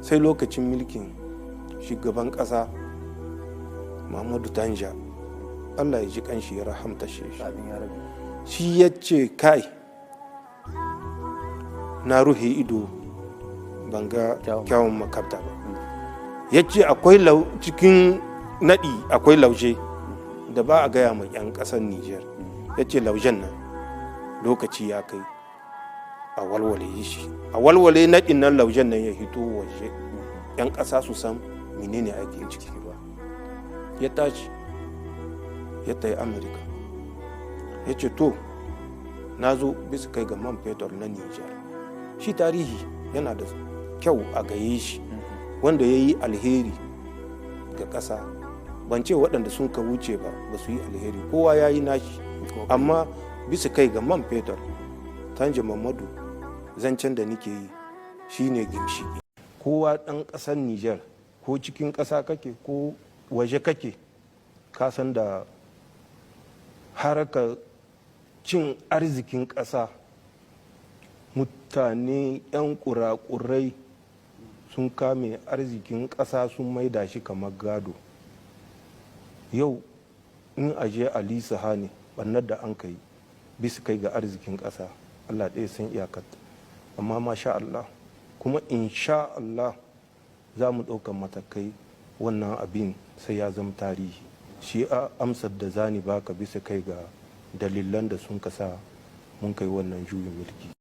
Sai lokacin milkin shugaban ƙasa Muhammadu Tanja, Allah ya ji kanshi ya rahamta shi. Amin ya rabbi. Shi ya ce, "Kai, na ruhe ido ban ga kyawun makabta ba." Ya ce akwai cikin naɗi akwai lauje da ba a gaya ma 'yan ƙasar Nijar. Ya ce laujen nan lokaci ya kai a walwale shi, a walwale naɗin nan, laujen nan ya hito waje, 'yan ƙasa su san menene ake ciki ba. Ya tashi ya tafi Amurka, ya ce, "To, na zo bisa kai ga man fetur na Nijar." Shi tarihi yana da kyau a gaye shi, wanda ya yi alheri ga ƙasa. Ban ce waɗanda sun ka wuce ba ba su yi alheri, kowa ya yi nashi, amma bisa kai ga man fetur, Tanja Mamadu, zancen da nike yi shine gimshiki. Kowa ɗan ƙasar Nijar, ko cikin ƙasa kake ko waje kake, ka san da haraka cin arzikin ƙasa, mutane 'yan kurakurai sun kame arzikin ƙasa, sun maida shi kamar gado. Yau in aje alisa ne ɓannar da an kai bisa kai ga arzikin ƙasa, Allah ɗaya san iyakarta. Amma masha Allah, kuma insha Allah za mu ɗaukar matakai, wannan abin sai ya zama tarihi. Shi a amsar da zani baka bisa kai ga dalilan da sun kasa mun kai wannan juyin mulki.